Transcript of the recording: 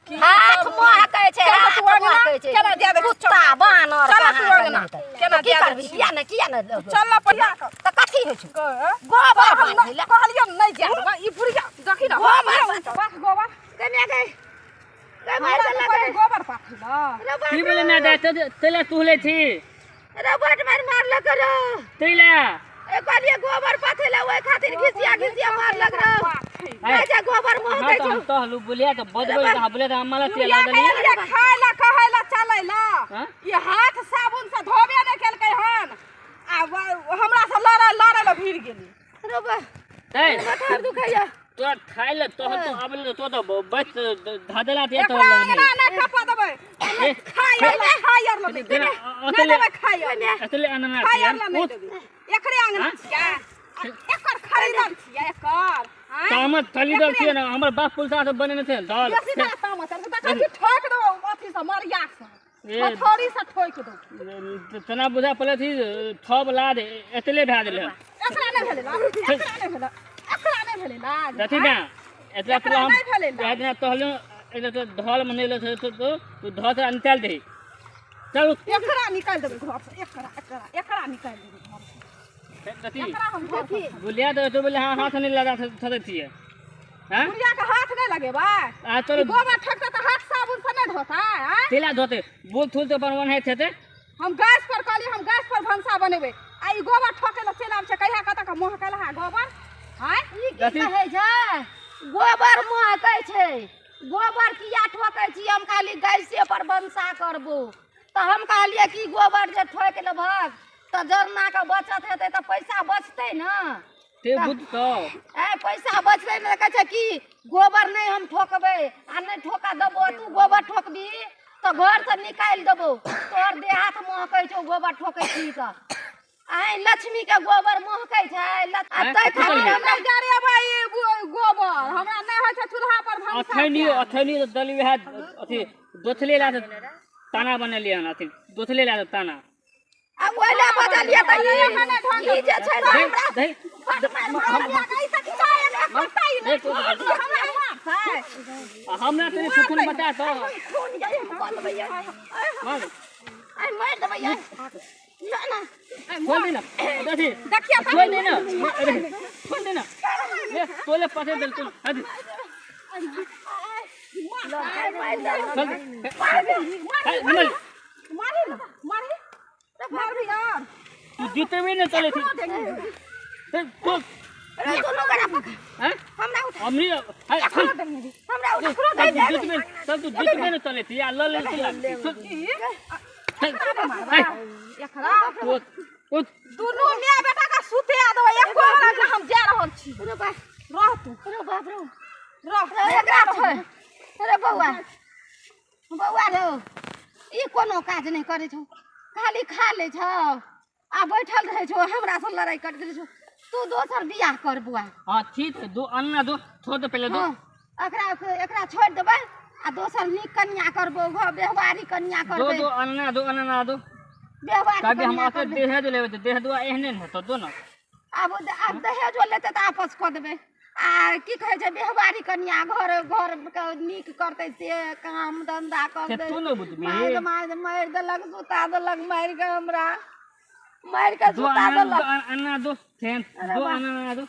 की हाथ महकै छै, चल हाथ तू अंगना, महकै छै। केना दए दै छी, कुत्ता बानर चल तू कहाँ के अंगना, नहि तऽ। केना तऽ की दए दै करबही? छी? किया ने, किया ने चल ना पहिया कऽ। तऽ कथी होइ छौ? ग- गोबर हम बान्है लए। कहलियै नहि जाय देबै, ई बुढ़िया देखी ना, गोबर हम बात गोबर गै माय गै, गै मारि हमरा देलक कहै गै। गोबर पाथी ला। रे बाप की रे। बोले ना दाय तैला तुहले छी रे बड मारि मारलक रे। तैला ए कहलियै गोबर पाथै लए, ओहि खातिर घिसिया घिसिया मारलक रे। है। कहै छै गोबर हाँ महकै तो छौ। हम तहलू बोलिया तो बजबै तऽ हाँ बोलिया तऽ हम माला तेल बुढ़िया लगा के देलियै। एलियै खाय ला कहै ला चलै ला। हाँ? ई हाथ साबुन से धोबे नहि केलकै हन आ हमरा से लड़ै लड़ै ला भिड़ गेली। रे बा, तै माथा दुखैया। तोरा खाइ ले तोहर तो आबे ले तो तो बस धादेला ते तो एकरा अंगना नहि टपा देबै। ए, खाय आर ला, खाय आर ला देबै। देना, नहि अतले देबै खाय आर ला। अतले अनना खाय आर ला छियै नहि देबै। एकरे अंगना छियै। आ एकर खरीदल छियै एकर। आँय? तामत खरीदल छियै ने, हमर बाप पुलसा से बनेने छै दाल। बेसी बड़ा तामत चढ़ देखै छी, ठोकि देबौ अथी से मरिया से। ए, हथौड़ी से ठोकि देबौ। तेना बुझा पड़लै थी थब लाद एतले भए गेलै हन। एकरा नहि भेलै लाज, एकरा नहि भेलै, एकरा नहि भेलै लाज। देखी ना एतला एकरा तोरा हम नहि भेलै लाज। वएह दिना तहलू एतला तो धल में नहि लै तो तू धल से निकालि दही, चल। एकरा निकालि देबै घर से, एकरा एकरा एकरा निकालि देबै घर से। कथी एकरा हम घर से। बोलिया तो तो बोले हाँ हाथ नहीं लगा सकै छियै। हैं? बुढ़िया के हाथ नहि लगेबै। आ चलो। ई गोबर ठकतै तऽ हाथ साबुन से नहि धोतै? आँय? तेला धोते बोल थूल तो बनवन है थे। हम गैस पर कहलियै हम गैस पर भनसा बनेबै आ ई गोबर ठोकै लए चलि आबै छै। कहिया कतऽ के महकल है गोबर? आँय? ई की कथी? कहै छै? गोबर महकै छै, गोबर किया ठोकै छी? हम खाली गैसे पर भनसा करबो। तऽ हम कहलियै कि गोबर जे ठोकि लेबहक तऽ जरना के बचत हेतै, तऽ पैसा बचतै ने। ते बुझ तो ए पैसा बचतै ने। कहै छै कि गोबर नहि हम ठोकबै आ नहि ठोका देबो। तू गोबर ठोकबी तऽ घरसँ निकालि देबो। तोहर देह हाथ महकै छौ गोबर ठोकै छी तऽ। आइ लक्ष्मी के गोबर महकै छै आ आँय, ताहि कथी खातिर कहलियै? हमरा नहि जरेबै ई गोबर, हमरा नहि होइ छै चूल्हा पर भनसा अथैनियो कयल। अथैनियो दली वएह अथी दोथले ला ताना बनेलियै हन, अथी दोथले ला ताना। आ ओहि लए बजलियै तऽ ई जे छै ने दही हमरा दही बड मारि मारलक। हमरा ई तऽ खिचाय एना करतै ई नहि, हमरा मारतै। आ हमरा तनी सुखुन बता तो। खून यै, हम कऽ लेबै यै। मार। आइ मारि देबै यै ना ना। खोल दे ना अथी। देखियौ। खोल दे ना, अरे खोल दे ना, ले तोले पसे देल तू अथी। आइ मारि देलक। खोल दे। है, निमल। मारी ना, मारी मारबी यार। तू जीतेबे ने चले थी तू। रे दुनू गोरा पकड़। हैं? हमरा उठा। हमनी है, खोल। हमरा उठा। तब तू जीतबे, तब तू जीतबे ने चले थी आ ल ले चला। एकरा तू उठ। दुनू माय बेटा के सुते देबै, एको मिनट हम जा रहल छी। रे बा, रह तू। रे बाप रे। रह। रे एकरा छै। रे बौआ, बौआ रे, ई कोनो काज नहि करै छौ, खाली खा लै छौ आ बैठल रहै छौ, हमरा से लड़ाइ कर दै छौ। तू दोसर बियाह कर बौआ। हाँ ठीक है, दो अन्ना दो छोड़ दे पहले दो। हँ, एकरा एकरा छोड़ि देबै आ दोसर नीक कनिया करबो, घर व्यवहारी कनिया दो। करबै। दो अन्ना दो, अन्ना दो। व्यवहारी कभी हम कनिया अके करबै। देह लेबै तऽ देह दुआ एहने ने हेतौ, दो ना। आब आब दहेजो लेतै तऽ आपस कऽ देबै। आ की कहै छै, व्यवहारी कनिया घर घर के नीक करतै, से काम धंधा से करतै। तू ने बुझबी। मारि मारि मारि देलक, सुता देलक मारि कऽ हमरा, मारि कऽ दो सुता अन्ना देलक। दो, अन्ना दो, थेन अरे दो। वाह। अन्ना दो।